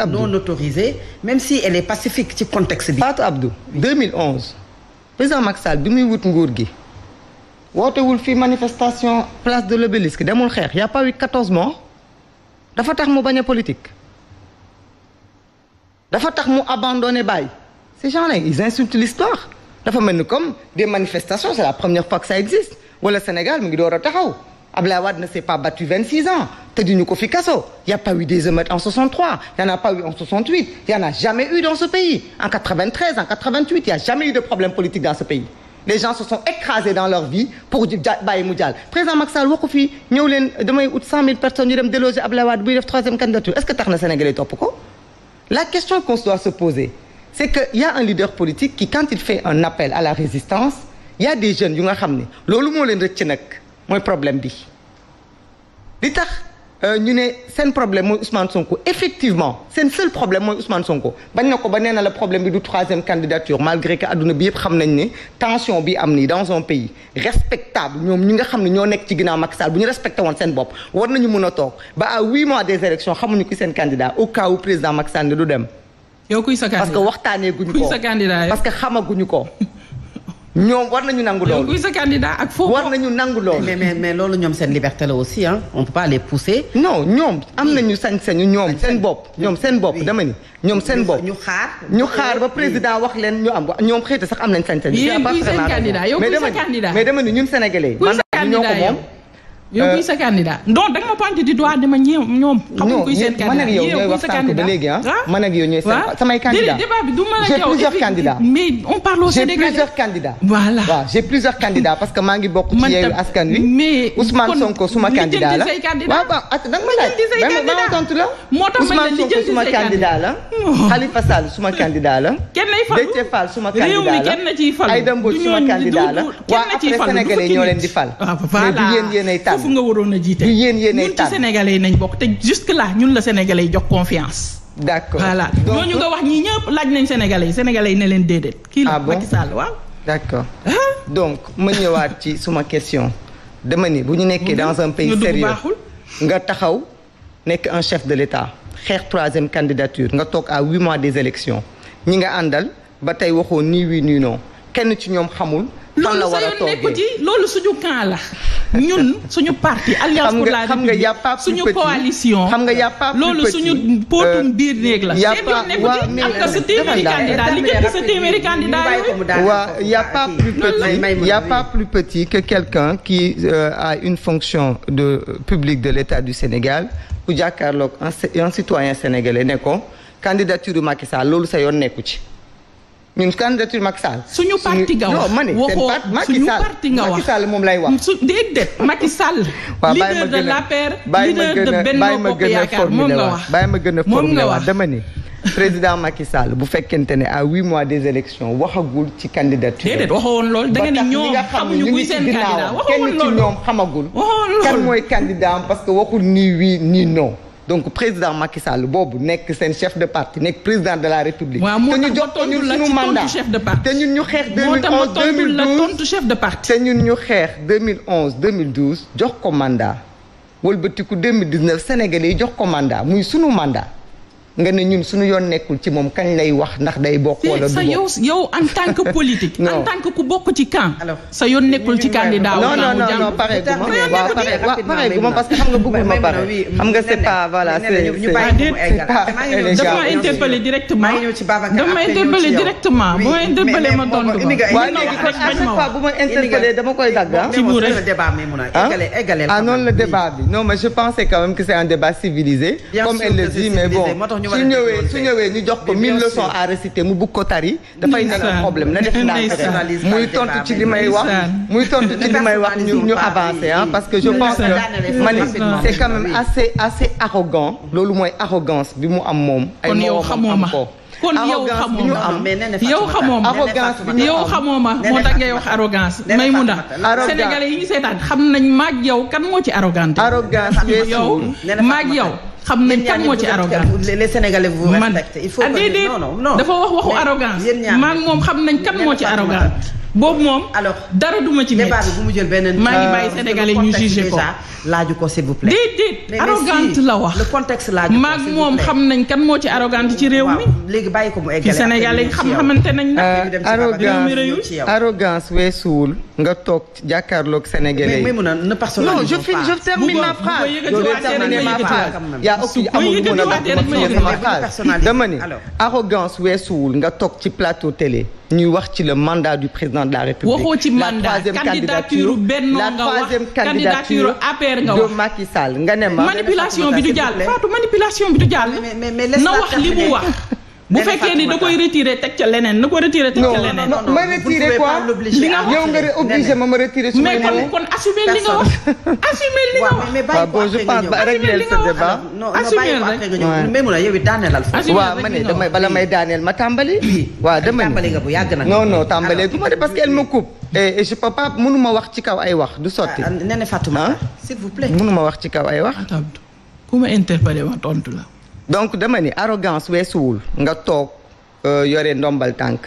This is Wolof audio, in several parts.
non autorisée même si elle est pacifique ci contexte bi. Fatou Abdou 2011 président Macky Sall bi muy wut nguur gi wootewul fii manifestation place de l'Obélisque demul xeex y a pas eu 14 morts dafa tax mu bañ a politique dafa tax mu abandonné bàyyi ces gens-là ils insultent l'histoire dafa mel ni comme des manifestations c'est la première fois que ça existe wala Sénégal mu ngi door a taxaw Abdoulaye Wade ne s'est pas battu 26 ans te duñu ko fi kaso y a pas eu des émeutes en 63 y en a pas eu en 68 y en a jamais eu dans ce pays en 93 en 88 y a jamais eu de problème politique dans ce pays les gens se sont écrasés dans leur vie pour bàyyi mu jàll président Macky Sall waxu fi ñëw leen damay ut 100 000 personnes ñu dem déloger Abdoulaye Wade buy def troisième candidature est-ce que tax na Sénégalais topp ko la question qu'on doit se poser c'est que y a un leader politique qui quand il fait un appel à la résistance il y a des jeunes yu nga xam ne loolu moo leen rëcc nag mooy problème bi li tax ñu ne seen problème mooy Ousmane Sonko effectivement seen seul problème mooy Ousmane Sonko bañ na ko ba nee na la problème bi du troisième candidature malgré que adduna bi yëpp xam nañ ne tension bi am nii dans un pays respectable ñoom ñi nga xam ne ñoo nekk ci ginnaaw Macky Sall bu ñu respecté woon seen bopp war nañu mën a toog ba à 8 mois des élections xamuñu ki seen candidat au cas où président Macky Sall ne du dem. yow kuy sa candidat parce que waxtaanee guñu ko parce que xamaguñu ko. ñoom war nañu nangu loolu. kuy sa candidat ak foofu war nañu nangu loolu. mais loolu ñoom seen liberté la aussi hein on peut pas les pousser. non ñoom am nañu sañ-sañu ñoom seen bopp. ñoom seen bopp dama ni ñoom seen bopp. ñu xaar ba président wax leen ñu am ñoom xëy na sax am nañ sañ-sañ. yéen kuy seen candidat yow kuy sa candidat mais dama ni ñun sénégalais. man ñoo ko moom. yow kuy sa candidat donc da nga ma pointé du doigt dama ñoom xamuñ kuy seen candidat man ak yow ñooy wax sànq ba léegi man ak yow ñooy samay candidat débat bi du man ak yow j'ai plusieurs candidats mais on parle au Sénégal j'ai plusieurs candidats voilà waaw j'ai plusieurs candidats parce que maa ngi bokk ci Yewwi Askan Wi mais Ousmane Sonko suma candidat la waaw da nga ma laaj ba tontu la Ousmane Sonko suma candidat la Khalifa Sall suma candidat la kenn lay falu Déthié Fall suma candidat la kenn na ciy falu Aïda Mbodj suma candidat la waa après sénégalais ñoo leen di fal mais du yéen yéenay tànn foofu nga waroon a jiite yéen yéenay ñun ci sénégalais yi nañ bokk te jusque là ñun la sénégalais yi jox confiance. d'accord voilà ñooñu nga wax ñii ñëpp laaj nañ sénégalais yi ne leen déedéet. kii la Macky Sall waaw. d'accord donc ma ñëwaat ci suma question dama ni bu ñu nekkee dans un pays sérieux nga taxaw nekk un chef de l'État xeex troisième candidature nga toog à 8 mois des élections ñi nga àndal ba tey waxoo ni oui ni non kenn ci ñoom xamul. fan la war a toogee loolu suñu camp la ñun suñu parti alliance pour la république suñu coalition xam nga y a pas plus loolu suñu pootum biir néeg la y a pas am nga sa téeméeri candidat li ngeen sa téeméeri candidat waaw y a pas plus petit y a pas plus petit que quelqu'un qui a une fonction de public de l'État du Sénégal ku jàkkaarloog un citoyen sénégalais ne ko candidature Macky Sall loolu sa yoon nekku ci ñun candidature Macky Sall. suñu parti nga wax non ma ne suñu parti nga wax Macky Sall moom lay wax. déedéet Macky Sall. leader de l'APR leader de Benno Bokk Yaakaar moom nga wax. bàyyi ma gën a formulé wax dama ni président Macky Sall bu fekkente ne à 8 mois des élections waxagul ci candidature. déedéet waxoon loolu da nga ni ñoom xamuñu kuy seen candidat waxoon loolu kenn ci ñoom xamagul. kan mooy candidat parce que waxul ni oui ni non. donc président Macky Sall boobu nekk seen chef de parti nekk président de la République. te ñu jox ko ñun suñu mandat te ñun ñu xeex 2011 2012 chef de parti. te ñun ñu xeex 2011 2012 jox ko mandat wëlbatiku 2019 Sénégalais yi jox ko mandat muy sunu mandat nga ne ñun suñu yoon nekkul ci moom kañ lay wax ndax day bokk wala du bokk. yow en tant que politique. en tant que ku bokk ci camp. sa yoon nekkul ci candidat. non pare gu ma pare gu ma parce que xam nga bëggul ma pare xam nga c'est pas voilà c'est pas dama interpellé directement dama interpellé directement bu ma interpellé ma tontu ko. waaw léegi kon à chaque fois bu ma interpellé dama koy dagg ci bu rek ah noonu le débat bi non mais je pensais quand même que c'est un débat civilisé comme elle le dit mais bon su ñëwee ñu jox ko 1000 leçons à réciter mu bugg ko tari dafay nekk problème na def ndànk muy tontu ci li may wax ñu avancer parce que je pense que man c'est quand même assez arrogant loolu mooy arrogance bi mu am moom ay moom am ko kon yow xamoo ma moo tax ngay wax arrogance Maïmouna sénégalais yi ñu seetaan xam nañ maag yow kan moo ci arrogante yow maag yow xam nañ kan moo ci arrogance les Sénégalais vous respectent il faut non dafa wax waxu arrogance maag moom xam nañ kan moo ci arrogance boobu moom. alors dara duma ci métti. débat bi bu mu jël beneen. maa ngi bàyyi Sénégalais ñu jugé ko. laaju ko s'il vous plaît. déedéet arrogante la wax. le contexte laaju ko maag moom xam nañ kan moo ci arrogante ci réew mi. léegi bàyyi ko mu eggale. ci Sénégalais xamante nañ nag. arrogance weesuwul nga toog jàkkaarloog Sénégalais yi. mais mun a ne personnalise pas. je termine ma phrase. yaa aussi amul mun a dama ni arrogance weesuwul nga toog ci plateau télé. ñuy wax ci le mandat du président de la République. waxoo ci mandat candidature Benno nga wax candidature APR nga wax de Macky Sall nga ne ma. manipulation bi du jàll Fatou manipulation bi du jàll. na wax li mu wax. bu fekkee ni da koy retiré teg ca leneen na ko retiré teg ca leneen. non ma retiré quoi li nga yow nga obligé ma retiré su mais kon assumer li nga wax. assumer li nga wax waaw bon je pense ba régler ce débat. assumer rek mais mun a yow it daaneel foofu. waaw ma ne damay bala may daaneel ma tàmbali. waaw dama ne tàmbali nga bu yàgg nag. non tàmbalee gu ma de parce que elle me coupe. et je peux pas mënuma wax ci kaw ay wax du sotti. Néné Fatoumata s'il vous plaît. mënuma wax ci kaw ay wax. ku ma interpellé ma tontu la. donc dama ni arrogance weesuwul nga toog yore ndombal tànk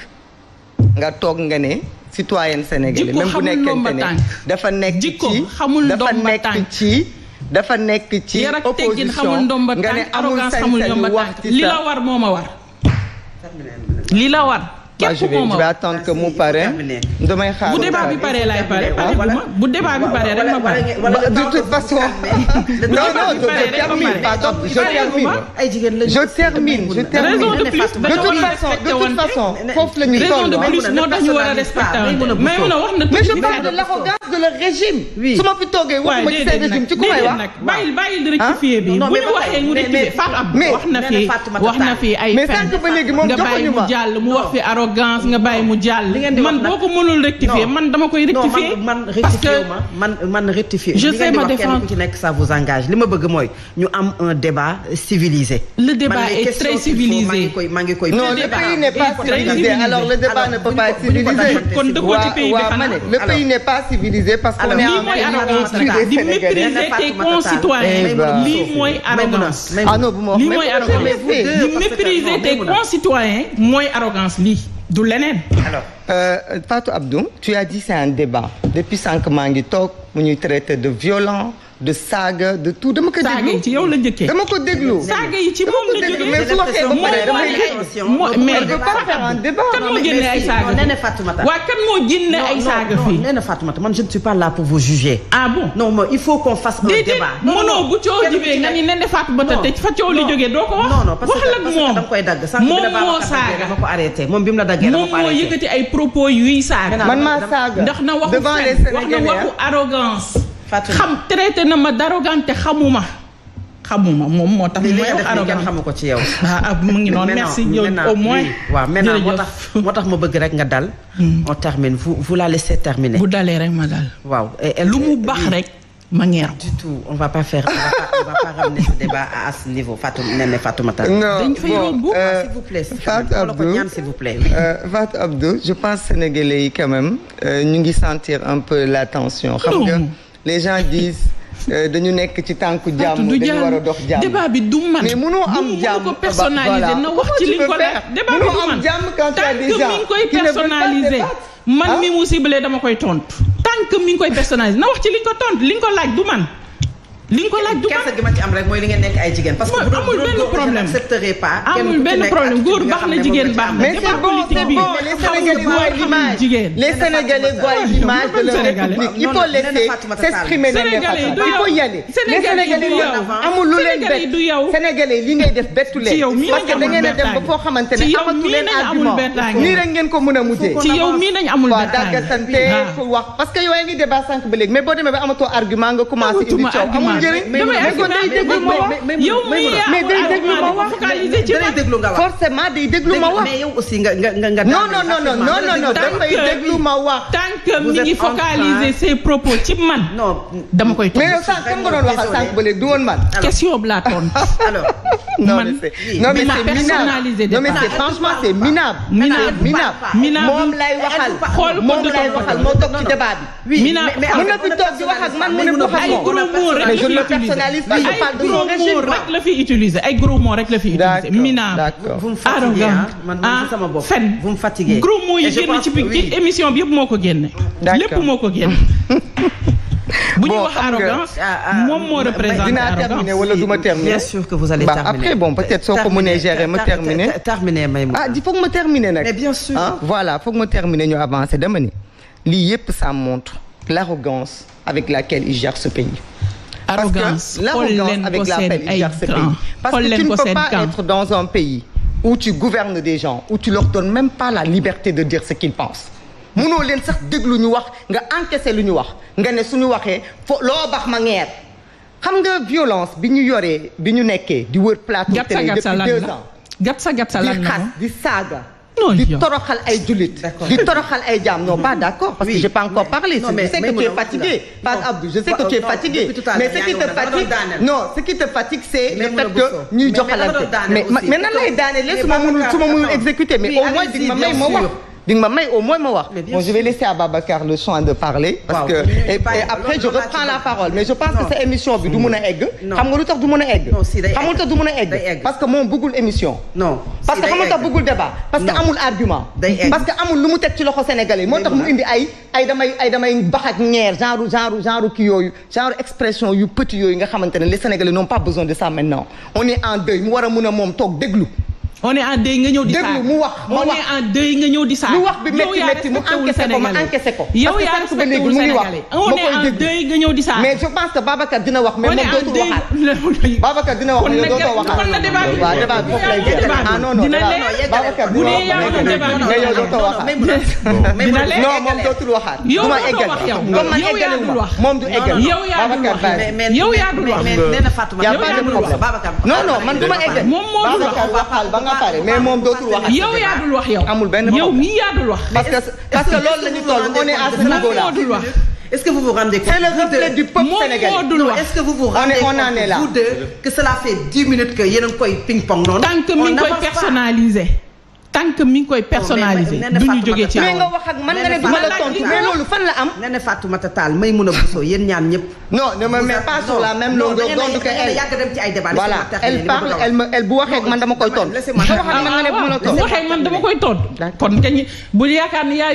nga toog nga ne citoyen sénégalais même bu nekkente ne dafa nekk ci dafa nekk ci opposition nga ne amul sañ-sañu wax ci li la war moo ma war li la war je vais attendre que mu pare damay xaar bu débat bi paree laay pare bu débat bi paree rek ma pare de toute façon je termine de toute façon foofu la ñuy raison de plus moo tax ñu war a respecter mais je parle de l'arrogance de leur régime su ma fi toogee waxuma ci seen régime ci ku may wax bàyyil di rectifier bi bu ñu waxee mu rectifier Fatou Abdou wax na fi ay fen nga bàyyi mu jàll mu wax fi arrogance nga bàyyi mu jàll man boo ko mënul rectifier man dama koy rectifier parce que man rectifier je sais ma défendre ku ci nekk ça vous engage li ma bëgg mooy ñu am un débat civilisé. Le débat est très civilisé. maa ngi koy non le pays n'est pas civilisé alors le débat ne peut pas être civilisé. kon dëggoo ci pays bi xanaa le pays n'est pas civilisé parce qu'on est en di mépriser tes concitoyens lii mooy arrogance. ah non bu ma wax lii mooy arrogance di mépriser tes concitoyens mooy arrogance lii. du leneen. alors Fatou Abdou tu as dit c'est un débat depuis sànq maa ngi toog mu ñuy traité de violent de saaga de tout dama ko déglu saaga yi ci yow la njëkkee. dama ko déglu saaga yi ci moom la jógee mais su waxee ba pare damay mais pas faire un débat. kan moo génne ay saaga Néné Fatoumata waaw kan moo génne ay saaga fii. Néné Fatoumata man je ne suis pas là pour vous juger. ah bon non mais il faut qu'on fasse un débat. mënoo bu coow jibee nga ni Néné Fatoumata te fa coow li jógee doo ko wax. non parce que da nga koy dagg. moom moo saaga dama ko arrêté moom bi mu la daggee dama ko arrêté. moom moo yëkkati ay propos yuy saaga. man maa saaga ndax na waxu fen wax na waxu arrogance. xam traité na ma d'arrogante xamuma moom moo tax. mooy wax arrogant xamu ko ci yow. mu ngi noonu merci yow au moins. waaw maintenant moo tax ma bëgg rek nga dal. on termine vous la laissez terminer. bu dalee rek ma dal. waaw lu mu baax rek ma ngeer. du tout on va pas ramener ce débat à ce niveau Néné Fatoumata. non bon s'il vous plaît. s'il vous plaît. Fatou Abdou je pense sénégalais yi quand même ñu ngi sentir un peu la tension. xam nga les gens disent. dañu nekk ci tànku jàmm dañu war a dox jàmm débat bi du man mais mënoo am jàmm ko personnaliser na wax ci li ko la débat bi du man tant que mi ngi koy personnaliser man mi mu ciblé dama koy tontu tant que mi ngi koy personnaliser na wax ci li nga ko tontu li nga ko laaj du man li nga ko laaj du man kersa gi ma ci am rek mooy li ngeen nekk ay jigéen parce que amul benn problème accepterai pas amul benn problème góor baax na jigéen baax na mais c'est bon les Sénégalais voient l'image les Sénégalais voient l'image de leur République il faut laisser s'exprimer il faut y aller les Sénégalais amul lu leen bett Sénégalais li ngay def bettu leen parce que da ngeen a dem ba foo xamante ne amatu leen argument nii rek ngeen ko mën a mujjee ci yow mii nañ amul waaw daggasante pour wax parce que yow yaa ngi débat sànq ba léegi mais boo demee ba amatoo argument nga commencé indi coow yow mais day déglu ma wax forcément day déglu ma wax mais yow aussi nga non dafay déglu ma wax tant que mi ngi focaliser ses propos ci man dama koy tontu mais yow sànq kan nga doon waxal sànq ba léegi du woon man question bi laa tontu alors non mais c'est franchement c'est minable moom lay waxal moo toog ci débat bi minable mën na fi toog di wax ak man mën na wax ak moom mais je ne le personnalise pas, je parle de son régime. ay gros mots rek la fi utiliser ay gros mots rek la fi utiliser. minable arrogant fen vous me fatiguez. gros mots yi génn ci émission bi yëpp moo ko génne. lépp moo ko génne. bu ñu wax arrogance moom moo représente dinaa terminer wala du ma terminer. bien sûr que vous allez terminer. après bon peut-être soo ko mënee gérer ma terminer. terminer Maïmouna. il faut que ma terminer nag. mais bien sûr. voilà faut que ma terminer ñu avancer dama ni lii yëpp ça montre l'arrogance avec laquelle il gère ce pays. arrogance l'arrogance avec laquelle il gère ce pays. parce que tu ne peux pas être dans un pays où tu gouvernes des gens où tu leur donnes même pas la liberté de dire ce qu'ils pensent. munoo leen sax déglu ñu wax nga encaisser lu ñu wax nga ne suñu waxee loo bax ma ngeer xam nga violence bi ñu yoree bi ñu nekkee di wër plateau télé depuis 2 ans gatsa lan di xas di saaga non di toroxal ay jullit di toroxal ay jaam non pas d'accord parce que j'ai pas encore parlé je sais que tu es fatigué pas Abdou je sais que tu es fatigué mais ce qui te fatigue ce qui te fatigue c'est le fait que ñuy joxalante mais nan lay daanele su ma mënul exécuter mais au moins dig ma may ma wax di nga ma may au moins ma wax. Bon, je vais laisser à Babacar le soin de parler. parce que et après je reprends la parole mais je pense que cette émission bi du mën a egg. xam nga lu tax du mën a egg. xam nga lu tax du mën a egg. parce que moom bëggul émission. non parce que xam nga tax bëggul débat. parce que amul argument. parce que amul lu mu teg ci loxo sénégalais moo tax mu indi ay damay bax ak ñeer genre kii yooyu genre expression yu petit yooyu nga xamante ne les sénégalais n'ont pas besoin de ça maintenant on est en deuil mu war a mën a moom toog déglu. on est en deuil nga ñëw di saa déglu mu wax ma wax on est en deuil nga ñëw di saa lu wax bi métti mu encaissé ko ma encaissé ko. yow yaa respecté wul Sénégalais on est en deuil nga ñëw di saa. mais je pense que Babacar dina wax mais moom dootul waxaat. Babacar dina wax mais yow dootoo waxaat. waaw débat bi foofu lay jeex. non Babacar dina wax mais yow dootoo waxaat. non moom dootul waxaat. yow du ma dootoo eggal wax yow. comme man eggalewuma moom du eggal. yow yaa dul wax yow yaa dul wax. yow yaa dul wax non man du ma eggal. moom moo dul wax waxal ba nga pare mais moom dootul wax. yow yaa dul wax yow. amul benn yow mii yaa dul wax. parce que loolu la ñu toll on est à ce niveau là. moo dul wax. est-ce que vous vous rendez compte? C'est le reflet du peuple sénégalais. Est-ce que vous vous rendez compte vous deux que cela fait 10 minutes que yéen a ngi koy ping-pong noonu. tant que mi ngi koy personnaliser. tant que mi ngi koy personnaliser. du ñu jógee ci mais nga wax ak man nga ne duma la tontu mais loolu fan la am. Néné Fatoumata Tall Maïmouna Bousso yéen ñaan ñëpp. non ne me mets pas sur la même longueur d'onde que elle. yàgg dem ci ay débat. voilà elle parle elle bu waxee ak man dama koy tontu. bu waxee ak man nga ne bu ma la tontu. bu waxee ak man dama koy tontu. kon kañ bu yaakaar ni yaa